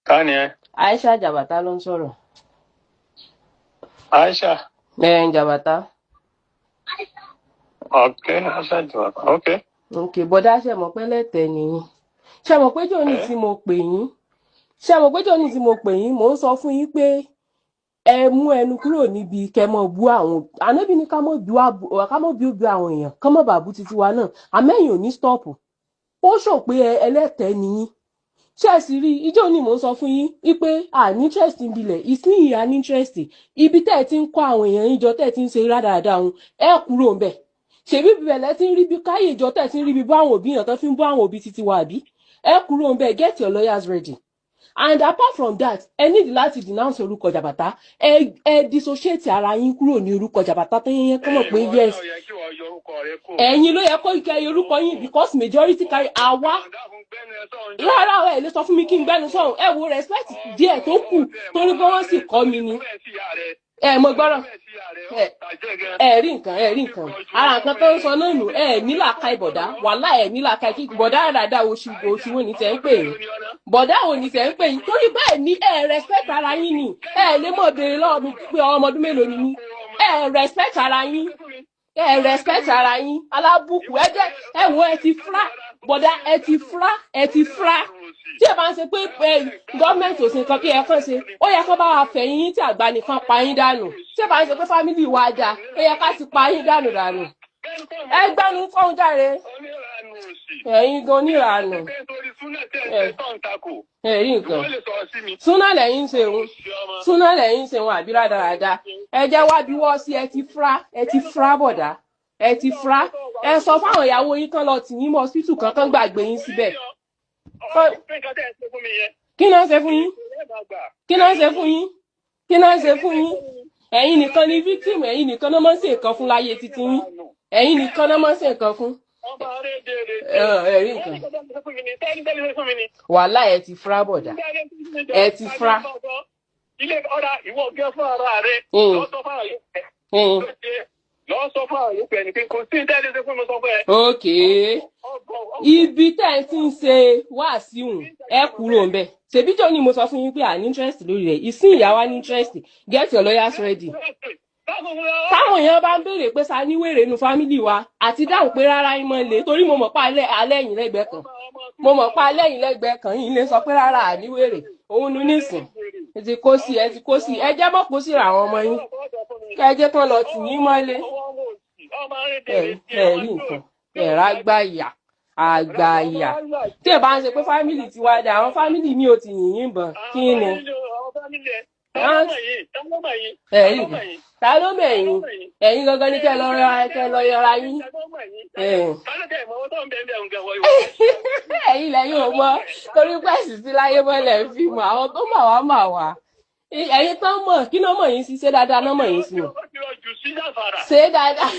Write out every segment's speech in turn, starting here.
Ká ni ẹ? Aisha Jabata ló ń sọ̀rọ̀. Aisha. Ẹ ń Jabata. Ok, Aisha Jabata. Ok. Ok, bọ́dá, ṣe mọ̀ pé lẹ́tẹ̀ẹ́ nìyí? Ṣe mọ̀ pé jòní tí mo pè yín, ṣe mọ̀ pé jòní tí mo pè yín, mò ń sọ fún yín pé ẹ mú ẹnu kúrò níbi kẹ mọ bú àwọn ànábì ní ká mọ bú àwọn èèyàn kán mọ bàbú títí wa náà, àmẹ́yìn ò ní stop. Ó sọ pé ẹlẹ́tẹ̀ẹ́ nìyí. Ṣé ẹ sì rí ijó ni mò ń sọ fún yín wípé a ní interest níbilẹ̀ ìsinyìí, a ní interest ibi tẹ́ ẹ ti ń kọ́ àwọn èèyàn yín jọ, tẹ́ ẹ ti ń ṣe rádaràda òun. Ẹ kúrò ńbẹ̀. Ṣèbí bíbẹ̀ lẹ ti ń rí bí káyè ìjọ tẹ́ ẹ ti ń rí bí bá àwọn òbí yàn tán fi ń bọ́ àwọn òbí títí wa, àbí? Ẹ kúrò ńbẹ̀. Get your lawyers ready, and apart from that, ẹ need láti denounce orúkọ Jàbàtà. Ẹ dissociate ara yín kúrò ní orúkọ Jàbàtà tó yẹn kọ́ mọ̀ pé Ìwọ yes. náà yẹ kí wọ́n yọ orúkọ rẹ kúrò. Ẹ̀yin ló yẹ kó kẹ́ orúkọ yín, because majority carry àwa. Dákun, gbẹ́nu ẹ sọ̀hún jọ. Rárá, ẹ lè sọ fún mi kí n gbẹ́nu sọ̀hún. Ẹ wo respect díẹ̀ tó kù, torí pé wọ́n sì kọ́ mi ni. Ẹ mo gbọ́dọ̀ ẹ rí nǹkan, ẹ rí nǹkan, ara nǹkan tó ń sọ náà nù. Ẹ nílàka ìbọ̀dá wàhálà, ẹ nílàka kí bọ̀dá dáadáa. Oṣù oṣù wo ni tẹ̀ ń pè yín? Bọ̀dá wo ni tẹ̀ ń pè yín? Torí bẹ́ẹ̀ ni ẹ respect ara yín ni. Ẹ lè mọ̀ béèrè lọ́wọ́ mi pé ọmọ ọdún mélòó ni mí. Ẹ respect ara yín, ẹ respect ara yín. Alábùkù ẹ jẹ́. Ẹ wo, ẹ ti fura, bọ̀dá, ẹ ti fura, ẹ ti fura. Tí ẹ bá ń ṣe pé ẹ gọ́ọ̀mẹ̀ntì ò sí nǹkan kí ẹ kàn ṣe, ó yẹ kó bá wa fẹ̀yìn yín tí àgbà nìkan pa yín dànù. Tí ẹ bá ń ṣe pé family wa dáa, ó yẹ ká ti pa yín dànù dànù. Ẹ gbẹ́nu fọ́hún járe, ẹ̀yin gan oníranù. Ẹ rí nǹkan, súná lẹ́yìn ń ṣe òun, súná lẹ́yìn ń ṣe òun, àbí rádaràda? Ẹ jẹ́ wá bí wọ́ sí. Ẹ ti fura, ẹ ti fura, bọ̀dá, ẹ ti fura. Ẹ sọ fáwọn ìyàwó yín kán lọ tì yín mọ́ hospital kan kán gbàgbé yín síbẹ̀. Kí náà ṣe fún yín? Kí náà ṣe fún yín? Kí náà ṣe fún yín? Ẹ̀yin nìkan ni victim. Ẹ̀yin nìkan náà máa ń ṣe nǹkan fún láyé títí yín. Ẹ̀yin nìkan náà máa ń ṣe nǹkan fún. Ẹ rí nǹkan, wàhálà. Ẹ ti fura, bọ̀dà, ẹ ti fura. Ilé ọ̀dà, ìwọ gẹ́ fún ara rẹ. Lọ sọ fún àwọn yòókù ẹ. Lọ sọ fún àwọn yòókù ẹ ní pé kò sí ìtẹ́lẹ̀ ṣe fún mi, sọ fún ẹ. Ok, ibi tẹ́ ẹ ti ń ṣe wáàsíhùn, ẹ kúrò ń bẹ̀. Ṣèbí jọ ni mo sọ fún yín pé à ní interest lórí rẹ̀. Ìsín ìyá wa ní interest. Get your lawyers ready. Táwọn èèyàn bá ń béèrè pé sa ní wèrè nu family wa, àti dáhùn pé rárá yín mọ́ le, torí mo mọ̀ pa alẹ́ alẹ́ yìí lẹ́gbẹ̀ẹ́ kan, mo mọ̀ pa alẹ́ yìí lẹ́gbẹ̀ẹ́ kan yìí lè sọ pé rárá àní wèrè òun nu nísìn. Ẹ ti kó sí, ẹ ti kó sí. Ẹ jẹ́ mọ̀ kó sí àwọn ọmọ yín, kẹ́ ẹ jẹ́ kán lọ tì yín mọ́lé. Ẹ ẹ rí nǹkan, ẹ rágbáyà àgbàyà. Tí ẹ bá ń ṣe pé family ti wá dé, àwọn family mi ò ti yìn yín bọ̀n. Kí ni ẹ rí nǹkan? Ta ló mẹ̀yìn? Ẹ̀yin gangan ní kẹ́ lọ rọra, kẹ́ lọ yọra yín. Ẹ̀yin lẹ́yìn ò mọ̀, torí pé ẹ̀sìn sí láyé mọ́lẹ̀ ń fi mọ̀ àwọn tó mọ̀ wá mọ̀ wá. Ẹ̀yin tán mọ̀, kí náà mọ̀ yín sí? Ṣé dáadáa náà mọ̀ yín sí o? Ṣé dáadáa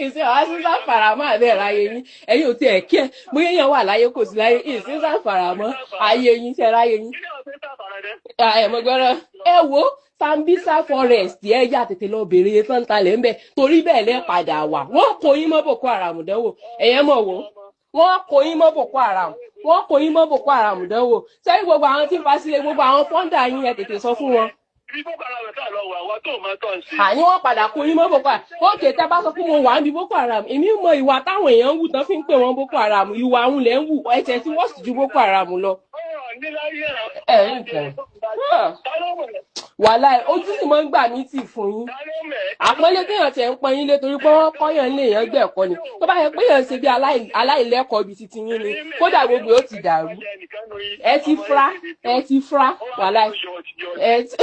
ìṣe wàá sí sáfàrà mọ́ àbẹ́ ráyé yín? Ẹ̀yin ò tiẹ̀ kí ẹ bóyá èèyàn wà láyé, kò sí láyé, ìṣe sáfàrà mọ́ ayé yín, ṣe ráyé yín? Ẹ mọ̀ gbọ́dọ̀. Ẹ wo Sambisa Forest, ẹ yà tètè lọ bèrè iye tán talẹ̀ ńbẹ, torí bẹ́ẹ̀ lẹ́ padà wà. Wọ́n kó yín mọ́ Boko Haram dánwò. Ẹ̀yẹ́ mọ̀ wò, wọ́n kó yín mọ́ Boko Haram, wọ́n kó yín mọ́ Boko Haram dánwò. Sẹ́yìn gbogbo àwọn tí ń fa sílẹ̀, gbogbo àwọn founder yín, ẹ tètè sọ fún wọn. Àní wọ́n padà kó yín mọ́ Boko Haram. Ókè, tẹ́ bá sọ pé mo wà níbi Boko Haram, èmi mọ ìwà táwọn èèyàn ń wù tán fi ń pè wọ́n Boko Haram. Ìwà àwọn ilẹ̀ ń wù ẹ̀jẹ̀ tí wọ́n sì ju Boko Haram lọ. Ẹ rí nǹkan, wàhálà, ojú sì máa ń gbà mí tì fún yín. Àpọ́nlé téèyàn tiẹ̀ ń pọn yín lé, torí pé wọ́n kọ́yàn lé èèyàn gbẹ̀kọ́ ni. Tó bá yẹ pé èèyàn ṣe bí aláìlẹ́kọ̀ọ́ bíi titi yín ni, kódà gbogbo ó ti dàrú. Ẹ ti fra, ẹ ti fra, wàhálà ẹ ti.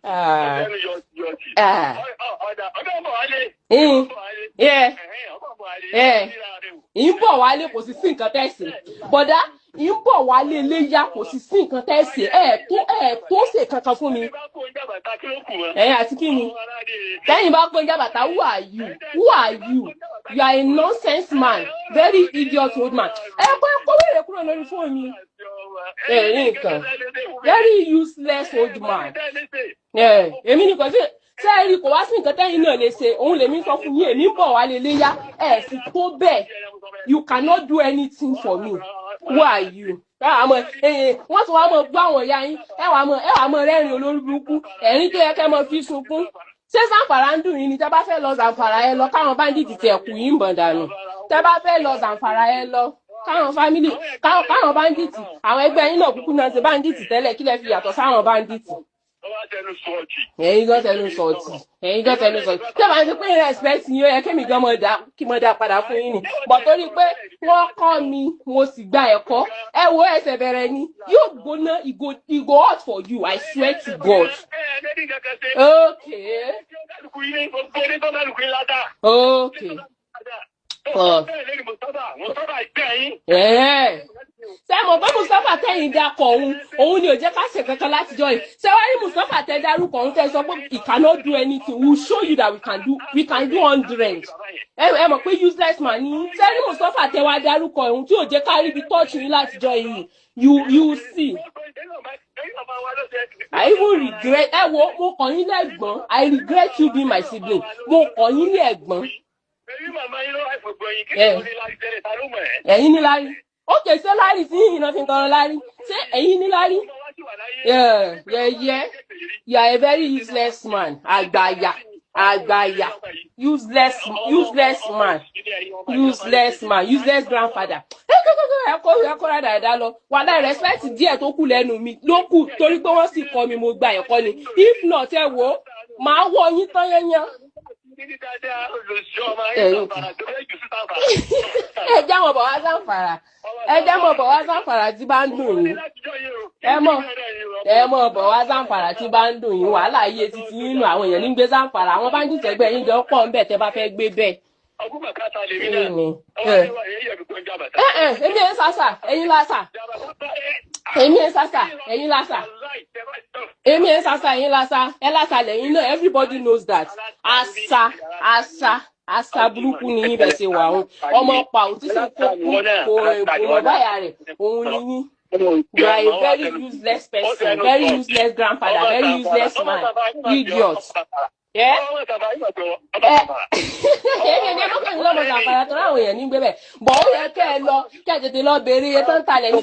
Ah. Ah. Yeah. Yeah. Ń bọ̀ wálé, kò sì sí nǹkan tẹ́ ṣe. Bọ̀dá, ń bọ̀ wálé iléyà, kò sì sí nǹkan tẹ́ ṣe. Ẹ tó ṣe kankan fún mi. Ẹ̀yin àti kí ni? Tẹ́yìn bá pé Jàbàtà, who are you? Who are you? You are a nonsense man, very idiot old man. Ẹ kó wèrè kúrò lórí fóònù mi. Ẹ rí nǹkan, very useless old man. Ẹ èmi nìkan ṣe ṣé ẹ rí, kò wá sí nǹkan tẹ́yìn náà lè ṣe. Òun lèmi sọ fún yín, èmi ń bọ̀ wálé léyà, ẹ sì tó bẹ́ẹ̀. You cannot do anything for me. Who are you? Ẹ wàá mọ wọ́n tún wàá mọ gbọ́ àwọn ìyá yín. Ẹ wàá mọ rẹ́rìn olórí burúkú, ẹ̀rín tó yẹ kẹ́ mọ fi sunkún. Ṣé Zamfara ń dùn yín ni? Tẹ́ bá fẹ́ lọ Zamfara, ẹ lọ, káwọn bandit tiẹ̀ kù yín bọ̀n dànù. Tẹ́ bá fẹ́ lọ Zamfara, ẹ lọ, káwọn family, káwọn bandit, àwọn ẹgbẹ́ yín náà kúkú náà ṣe bandit tẹ́lẹ̀. Kí lẹ fi yàtọ̀ sáwọn bandit? Ẹ̀yin gan tẹnu sọ̀tì, ẹ̀yin gan tẹnu sọ̀tì. Tẹ́ bá ń ṣe pé respect yín, ó yẹ kémi gan mọ̀ dá kí mo dá padà fún yín ni bọ̀, torí pé wọ́n kọ́ mi, mo sì gba ẹ̀kọ́. Ẹ wo, ẹsẹ̀ bẹ̀rẹ̀ ni yóò gbóná. E go hot for you, I swear to God. Okay. Ṣé mo pé Mustapha tẹ̀yìn dakọ̀ òun, òun ni ò jẹ́ ká ṣe kankan látijọ́ yìí. Ṣé wàá rí Mustapha tẹ dárúkọ òun, tẹ sọ pé he cannot do anything, we will show you that we can do 100. Ẹ mọ̀ pé useless man ni. Ṣé rí Mustapha tẹ wá dárúkọ òun tí ò jẹ́ ká rí ibi touch yín látijọ́ yìí? You see, I even regret. Ẹ wo, mo kàn yín lẹ́gbọ̀n. I regret you being my sibling. Mo kàn yín ní ẹ̀gbọ́n. Ẹ̀yin ní lárí. Ókè, ṣé lárí tí yìnyín náà fi ń tọrọ lárí? Ṣé ẹ̀yin ní lárí? Yeah, you are a very useless man. Àgbàyà, àgbàyà, useless, useless man, useless man, useless grandfather. Ẹ kó dáadáa lọ. Wàhálà, respect díẹ̀ tó kù lẹ́nu mi ló kù, torí pé wọ́n sì kọ́ mi, mo gba ẹ̀kọ́ ni. If not, ẹ wò ó, màá wọ yín tán yányán. Ẹ já wọn bọ̀ wá Zamfara, ẹ já wọn bọ̀ wá Zamfara tí bá ń dùn yín. Ẹ mọ̀ bọ̀ wá Zamfara tí bá ń dùn yín. Wàhálà iye títí nínú àwọn èèyàn ní gbé Zamfara. Àwọn bandit ẹgbẹ́ yín jọ pọ̀ ń bẹ̀ tẹ́ bá fẹ́ gbé bẹ́ẹ̀. Ẹ èmi ẹ̀ ń sàṣà, ẹ̀yin lásà. Èmi ẹ̀ ń sàṣà, ẹ̀yin lásà. Èmi ẹ̀ ń sàṣà, ẹ̀yin lásà. Ẹ lásà lẹ́yìn náà. Everybody knows that. Àṣà, àṣà, àṣà burúkú ni yín bẹ̀ ṣe wà. Òun ọmọ pa òun tí sì kó kú kò kò mọ̀ báyà rẹ̀, òun ni yín. You are a very useless person, very useless grandfather, very useless man, idiot. Yeah? Èmi ní ẹgbẹ́ kan lọ́mọ Zamfara tó láwọn èèyàn ní gbé bẹ̀ bọ̀, ó yẹ kẹ́ ẹ lọ, kẹ́ ẹ tètè lọ béèrè iye tó ń talẹ̀ ní.